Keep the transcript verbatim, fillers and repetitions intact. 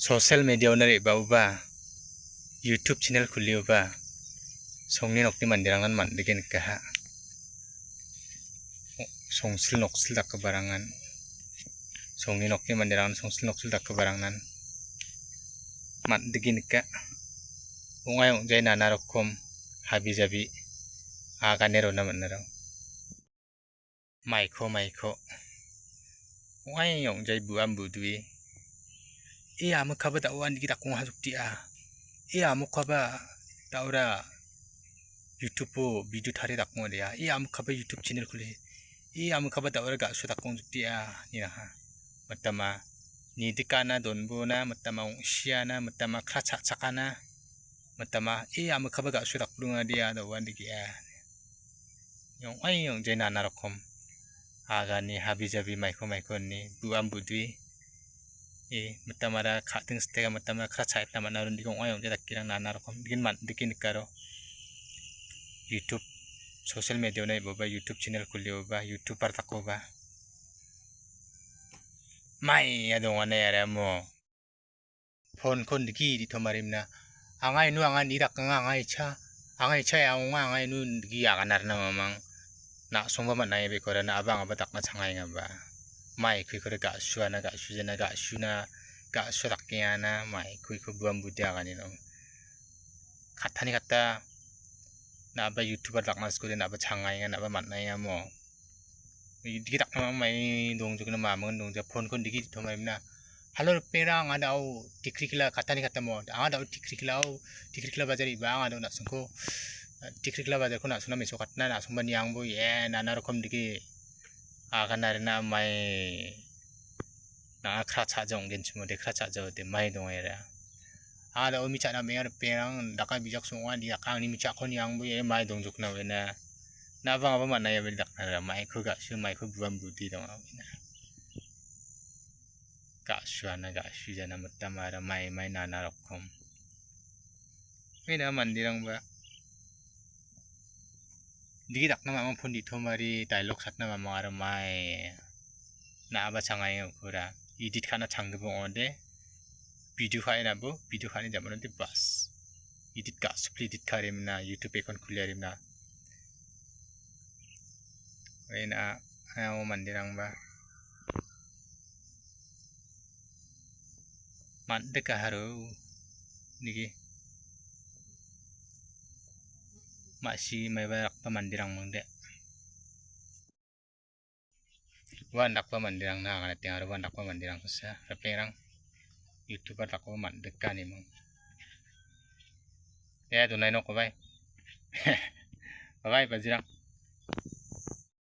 Social media-ona re·baoba, YouTube channel kulioba, songni nokni manderangnan man·dike nikaha. Songsil noksil dakgiparangan, songni nokni manderangnan songsil noksil dakgiparangnan man·dike nika. Ong·ai ong·jai nana rokom habi jabi agane rona man·arao. Maiko, maiko. Ong·ai ong·jai buam budui. E amikaba da·o andigi dakong hajokdia. E amikaba da·ora YouTube-o video tari dakong dia. E amikaba YouTube channel kuli. E amikaba da·ora ga·su dakong jokdia. Niraha. Mitama. Nidikana donbona, mitama ong·siana, mitama kra cha·chakana. Mitama. E amikaba ga·su dakbronga dia da·o andigia. Ong·ai ong·jai nana rokom. Agani habi jabi maiko maiko ni buam budui. E, mitamara ka·ting stega mitamara kra cha·etna man·a rundiko ong·ai ong·jai dakirang nana rokom. Dikin man-, dikin nikaro. YouTube, social media-ona iboba, YouTube channel kulioba, YouTuber dakoba. Mai, ya dongane ya mo. Phone-ko niki di tomarimna. Anga inu anga ni dakanga anga icha. Anga icha ya ong·a anga inu niki aganarna mamang. Na·songba man·a ia beko ra na·aba angaba dakna changaengaba. Maikoi kore ga·suana, ga·sujana, ga·suna, ga·sua dakengana, maikoi ko buam budi agani no. Katani kata na·aba YouTuber dakna skode na·aba changaenga, na·aba man·a ia mo. Digi dakna mai dongjokna mamang dongja phone-ko digi tomarimna. Halo ripera anga da·o tikrikila katani katamo. Anga da·o tikrikila o, tikrikila bajar iba anga da·o na·songko. Tikrikila bajarko na·songna meso katna na·songba niangbo ye nana rokom digi. Aganarina mai na·a kra cha·ja ong·genchimode kra cha·ja ode mai dongaira. Anga da·o mi cha·na menga ripengrang daka bijak songa dia ka angni mi cha·ko niangbo ye mai dongjokna wena. Na·a bangaba man·a ia bel dakna ra maiko ga·su maiko buam budi donga wena. Ga·suana ga·sujana mitamara mai mai nana rokom. Wena manderangba digi dakna mamang phone ditomari dialog satna mamang aro mai. Na·aba changai okura. Edit ka·na changgipong ode. Video ka·e nabo, video ka·ani jamanode bas. Edit ka·supli edit ka·arimna, YouTube account kuliarimna. Ena, amo manderangba. Man·dikaharo. Nigi. Ma·si maiba rakba manderang mangde. Ua indakba manderangna anga nateng aro ua indakba manderang kosa ripengrang YouTuber dakgipa man·dika neming. Ia donai nok bye bye. Bye bye bajirang.